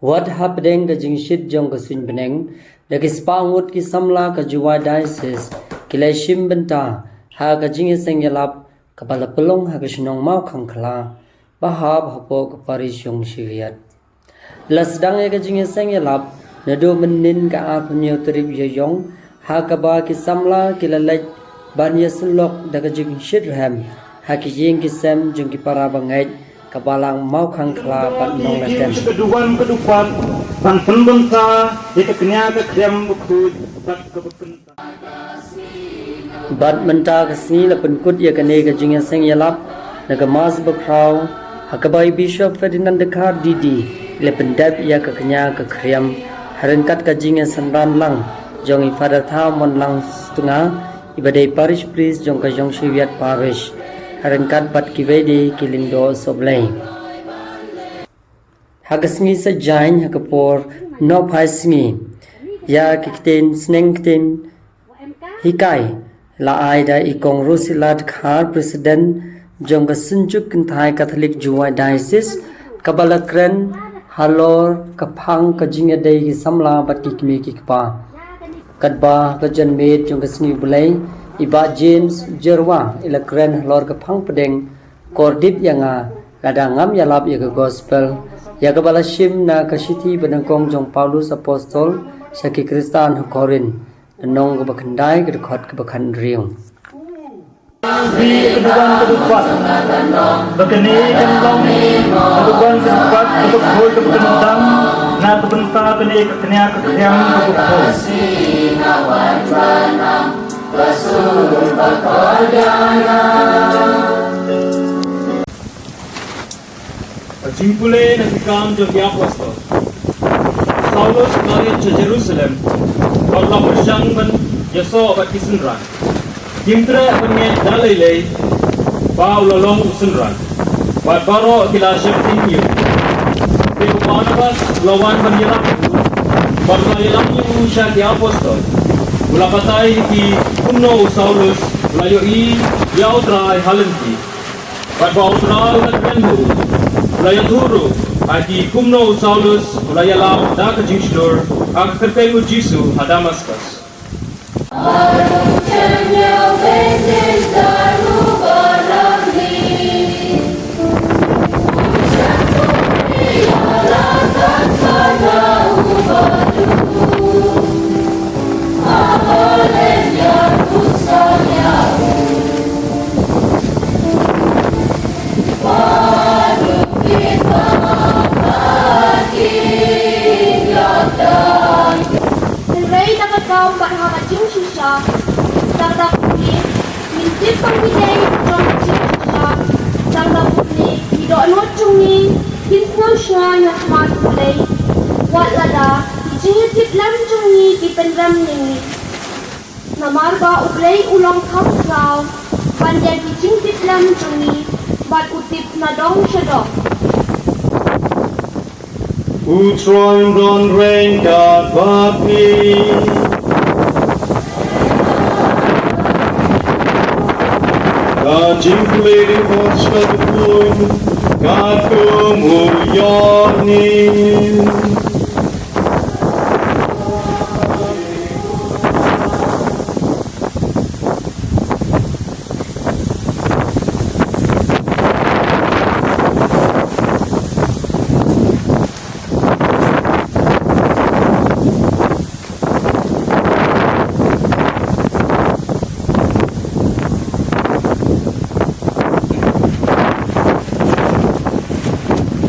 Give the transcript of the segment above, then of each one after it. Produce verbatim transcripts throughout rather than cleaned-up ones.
Wat hapdeng ka jingshit jong ka suiñ bneng, da ki spah ngut ki samla ka Jowai Diocese ki la shim bynta ha ka jingïaseng ïalap kaba la pynlong ha ka shnong Mawkhangkhla, ba hap hapoh ka parish Jong Shiwiat. La sdang ïa ka jingïaseng ïalap naduh mynnin ka arphew hynñiew tarik Ïaïong, ha kaba ki samla ki la leit ban ïasyllok da ka jingshitrhem ha ki ïing ki sem jong ki para bangeit ka balang Mawkhangkhla bad Nonglatem. Ka duwan ka dupat ban pynbynta ïa ka kñia ka khriam bakhuid bad ka bakynta. Bad mynta ka sngi la pynkut ïa kane ka jingïaseng ïalap na ka Mass bakhraw, ha kaba i Bishop Ferdinand Dkhar D D i la pyndep ïa ka kñia ka khriam, ha ryngkat ka jingïasynran lang jong i Father Tharmonlang Stunga, i ba dei Parish Priest jong ka Jong Shiwiat Parish, ha ryngkat bad kiwei de ki lyngdoh sohblei. Ha ka sngi Saitjaiñ ha ka por nohphai sngi, ïa ki ktien sneng ktien hikai la ai da i Kong Rosila Dkhar, President jong ka Synjuk Kynthai Katholik Jowai Diocese, kaba la kren halor ka phang ka jingïadei ki samla bad ki kmie ki kpa. Katba ka janmiet jong ka sngi U Blei, i Bah James Jyrwa i la kren halor ka phang pdeng Kordit ïa nga, lada ngam ïalap ïa ka gospel, ïa kaba la shim na ka shithi banyngkong jong Paulus Apostol sha ki Khristan ha Korinth, lynnong kaba khyndai, ka dkhot kaba khathynriew. Ri ka duwan ka dupat ba kane kan long ka duwan ka dupat kaba khuid kaba kyntang na ka bynta kane ka kñia ka khriam kaba khuid. Ka jingpule na ki Kam jong ki Apostol. U Saulus u la leit sha Jerusalem bad u la pyrshang ban ïasoh bad ki synran. Kim treh ban ngeit da lei lei ba u la long u synran, bad baroh ki la sheptieng ïa u. Te u Barnabas u la wan ban ïarap ïa u bad u la ïalam ïa u sha ki Apostol. U la batai ïa ki kumno u Saulus u la ïohi ïa U Trai ha lynti, bad ba U Trai u la kren bad u. U la ïathuh ruh ha ki kumno u Saulus u la ïalap da ka jingshlur ha ka kyrteng U Jisu ha Damaskus. Hynrei da ka kam bad ha ka jingshisha, tang da pule, ngin tip ba ngi dei ki jong ka jingshisha, tang da pule, ki dohnud jong ngi kin sngewshngaiñ ha khmat U Blei, wat lada ki jingïatiplem jong ngi ki pynrem ïa ngi. Namar ba U Blei u long kham khraw ban ïa ki jingtiplem jong ngi, bad u tip na dong sha dong. U Trai un don ryngkat bad phi. Ka jingpule ka jong u Trai katkum u ïohi.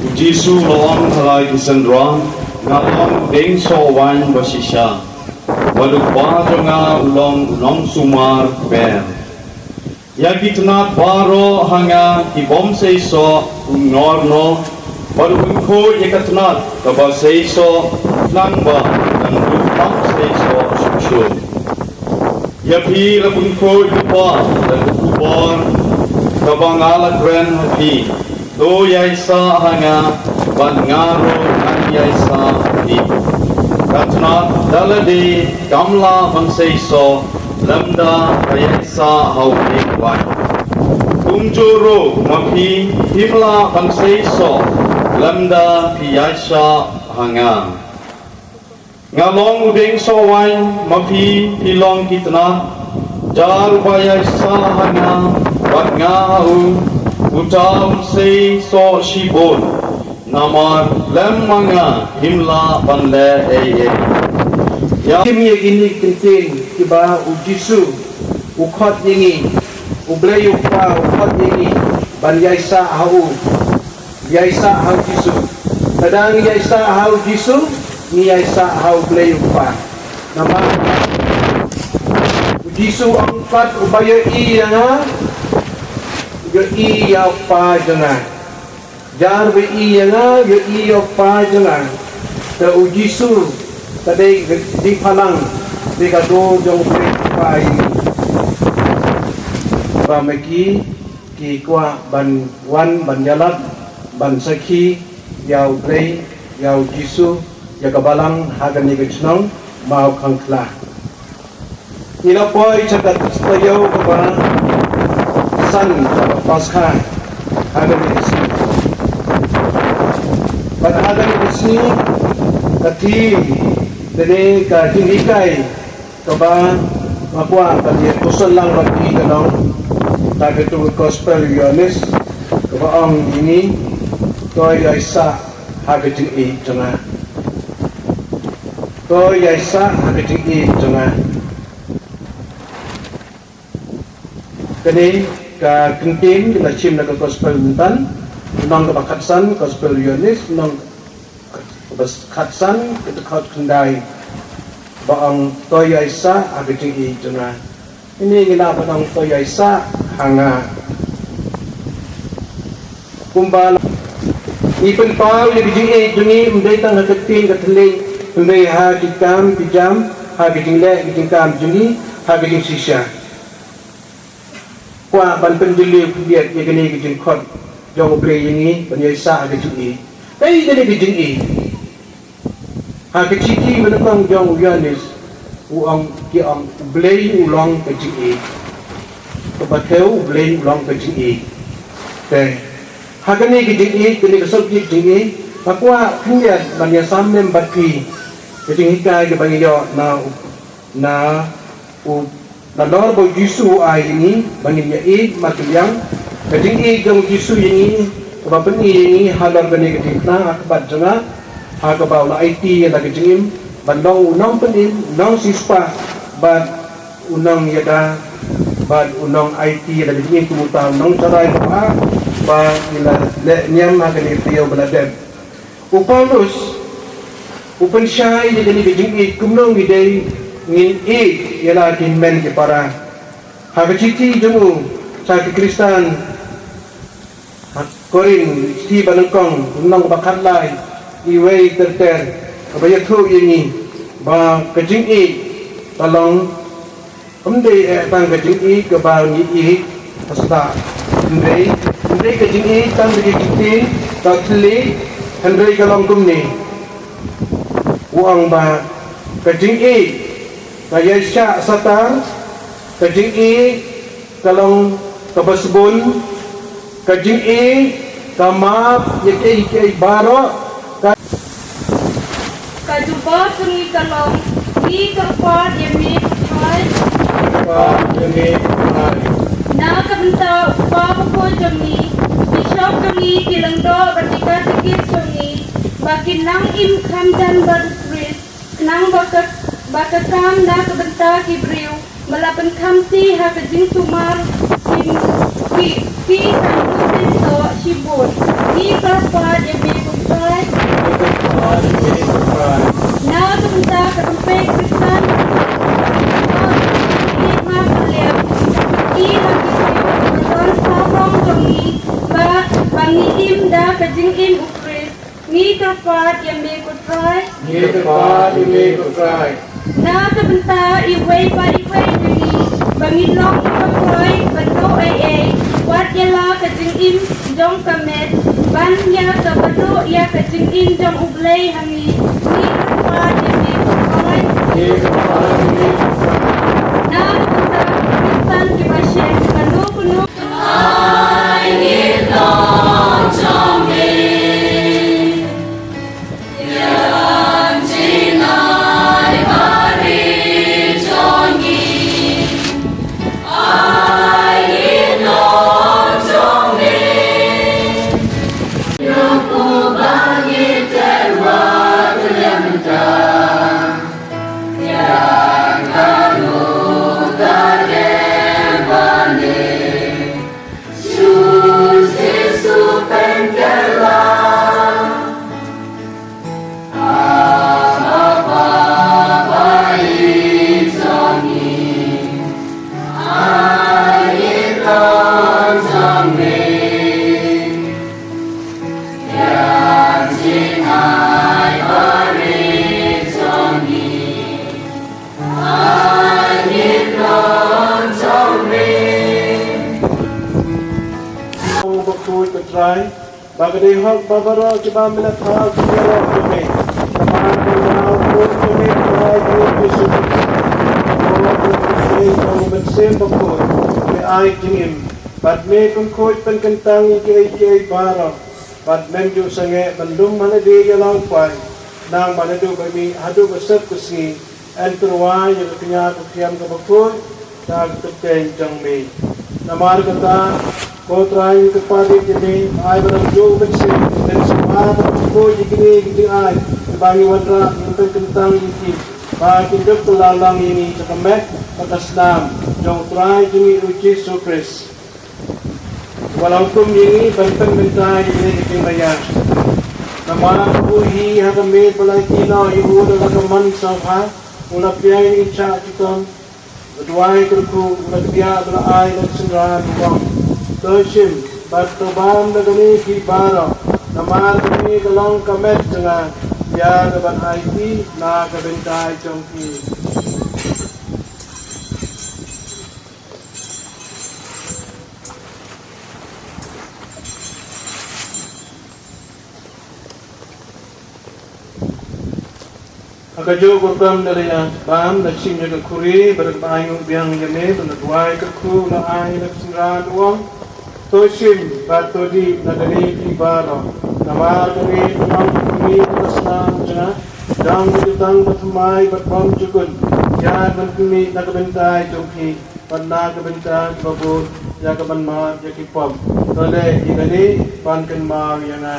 U Jisu u la ong ha la ki synran, nga long u dieng soh waiñ ba shisha, bad u Kpa jong nga u long u nongsumar kper. Ïa ki tnat baroh ha nga ki bym sei soh un ïoh noh, bad un khuid ïa ka tnat kaba sei soh, khnang ba kan duh bym sei soh shuh shuh. Ïa phi la pynkhuid lypa da ka khubor kaba nga la kren ha phi. To ïaisah ha nga, bad nga ruh ngan ïaisah ha phi. Ka tnat da lade kam lah ban sei soh lymda ka ïaisah ha u dieng waiñ. Kumjuh ruh ma phi, phim lah ban sei soh Lymda phi ïaishah ha nga. Nga long u dieng soh waiñ, ma phi, phi long ki tnat. Jar uba ïaishah ha nga, bad nga ha u, uta un sei soh shibun. Namar lem ma nga, ngim lah ban leh ei ei. Ïa kim ïa kine ki kyntien kiba u Jisu u khot ïa ngi, U Blei U Kpa u khot ïa ngi ban ïaishah ha u. Ïaishah ha u Jisu. Lada ngi ïaishah ha u Jisu, ngi ïaishah ha U Blei U Kpa. Namar u Jisu u ong pat, uba ïohi ïa nga, ïohi ïa u Kpa jong nga. Jar ba ïohi ïa nga, ïohi ïa u Kpa jong nga. Te u Jisu, ka dei ka jingphalang, dei ka dur jong U Blei U Kpa ïa ngi. Ba ma ki, ki kwah ban wan ban ïalap ban sakhi ïa U Blei, ïa u Jisu, ïa ka balang ha kane ka shnong Mawkhangkhla. Ngi la poi sha ka taïew kaba san kaba Paskha ha kane ka sngi. Bad ha kane ka sngi ka theme kane ka jinghikai kaba nga kwah ban ïa pynshong lang bad phi ka long, na katu ka gospel Ïoannis, kaba ong ïa ngi, to ïaishah ha ka jingïeit jong nga. To ïaishah ha ka jingïeit jong nga. Kane ka kyntien ka la shim na ka gospel mynta, lynnong kaba khatsan, gospel Ïoannis, lynnong kaba khatsan, ka dkhot khyndai. Ba ong to ïaishah ha ka jingïeit jong nga. Ine ngi lah ban ong to ïaishah ha nga. Kumba ngi pynpaw ïa ka jingïeit jong ngi, ym dei tang ha ka ktien ka thylliej, hynrei ha ki kam ki jam, ha ka jingleh ki jingkam jong ngi, ha ka jingshisha. Kwah ban pynjylliew khyndiat ïa kane ka jingkhot jong U Blei ïa ngi ban ïaishah ha ka jingïeit. Kaei kane ka jingïeit? Ha ka shithi ba nyngkong jong u Ïoannis, u ong, ki ong, U Blei u long ka jingïeit. Kaba thew, U Blei u long ka jingïeit. Te ha kane ka jingïeit, kane ka subject jingïeit, nga kwah khyndiat ban ïasam lem bad phi ka jinghikai kaba ngi ïoh na u Na u, nalor ba u Jisu u ai ïa ngi ba ngin ïa ïeit markylliang, ka jingïeit jong u Jisu ïa ngi, kaba pyni ïa ngi halor kane ka jingkyrkhu ha khmat jong nga, ha kaba u la aiti ïa la ka jingim ban long u nongpynim, u nongsiewspah, bad u nongïada, bad u nongaiti ïa la ka jingim, kum uta u nongsharai ba, ba ngi la leh niam ha kane ka taïew ba la dep. U Paulus u pynshai ïa kane ka jingïeit kumno ngi dei ngin ïeit ïa la ki hynmen ki para. Ha ka shithi jong u sha ki Khristan ha Korinth, shithi ba nyngkong, lynnong ba khatlai, uwei ter ter, kaba ïathuh ïa ngi ba ka jingïeit ka long Ym dei eh tang ka jingïeit kaba ngi ïeit ha sla. Hynrei, ym dei ka jingïeit tang ka jingïeit ka thylliej, hynrei ka long kumne. U ong ba ka jingïeit ka ïaishah satar, ka jingïeit ka long kaba sbun, ka jingïeit ka map ïa kiei kiei baroh. Ka, ka jubab jong ngi ka long, ngi kyrpad ïa me ko Trai. Kyrpad ïa me ko Trai. Na ka bynta u kpa bakhuid jong ngi, ki bishop jong ngi, ki lyngdoh bad ki katikis jong ngi, ba kin nang im kham jan bad u Khrist, khnang ba ka, ba ka kam na ka bynta ki briew ba la pynkhamti ha ka jingsumar ki, ki, ki kan ïoh shisha shibun. Ngi kyrpad ïa me ko Trai. Ngi kyrpad ïa me ko Trai. Na ka bynta ka pyrthei Khristan, ngi kyrpad ïa me ko Trai. Ngi kyrpad ïa me ko Trai. Ba, ba ngi im da ka jingim u Khrist. Ngi kyrpad ïa me ko Trai. Ngi kyrpad ïa me ko Trai. Na ka bynta iwei pa iwei jong ngi, ba ngin long kiba poi ban duh ei ei, wat ïa la ka jingim jong ka met, ban ïa kaba duh ïa ka jingim jong U Blei ha ngi. Ngi kyrpad ïa me ko Trai. Ngi kyrpad ïa me ko Trai. Na ka bynta ki Khristan kiba shem, kano kano. Trai, ba ka dei hok ba baroh kiba me la thaw kin ïaroh ïa me. Namar ka daw khuid jong me Trai Jisu Khrist, ka bor bad ka khuid jong U Mynsiem Bakhuid, me ai jingim bad me pynkhuid pynkyntang ïa kiei kiei baroh. Bad mem ju sangeh ban lum ha lade ïa la u pai, nang ba naduh ba mih haduh ba sep ka sngi, yn tyrwa ïa ka kñia ka khiam kaba khuid da ka kyrteng jong me. Namar kata, ko Trai, ngi kyrpad ïa me, ai ba nang ju ban sngewbha ban sngewbha ban khuid ïa kine ki jingai kiba ngi wanrah, ngi pynkyntang ïa ki, ba kin dup kylla lang ïa ngi sha ka met bad ka snam jong U Trai jong ngi U Jisu Khrist, uba la hukum ïa ngi ban pynbynta ïa kine ki jingmaïa. Namar u hi ha ka miet ba la ïeh noh ïa u da la ka mon sngewbha, u la pdiang ïa ka shitom, u la duwai kyrkhu, u la kdiah, u la ai ïa ka synran, u ong: To shim bad to bam da kane phi baroh, namar kane ka long ka met jong nga, ïa kaban aiti na ka bynta jong phi. Ha kajuh ka rukom da la ïa bam, la shim ïa ka khuri, bad da kaba ainguh biang ïa me, bad la duwai kyrkhu, la ai ïa ka synran, u ong: To shim bad to dih na kane phi baroh, namar kane ka long ka miet ka snam jong nga, jong ka jutang bathymmai bad bymjukut, ïa kaban pynmih na ka bynta jong phi bad na ka bynta kiba bun, ïa kaban map ïa ki pop. To leh ïa kane ban kynmaw ïa nga.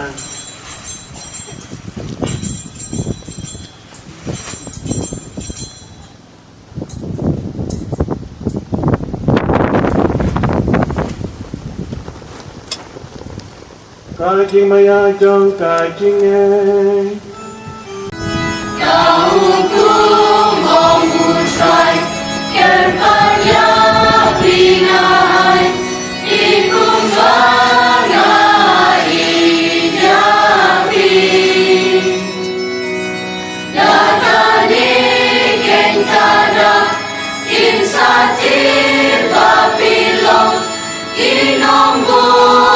Ka jingmaïa jong ka jingngeit. Ka hukum, ong U Trai, kyrpad ïa phi nga ai, i kumba nga ïeit ïa phi. Da kane keiñ ka dak, in sa tip ba phi long ki nongbud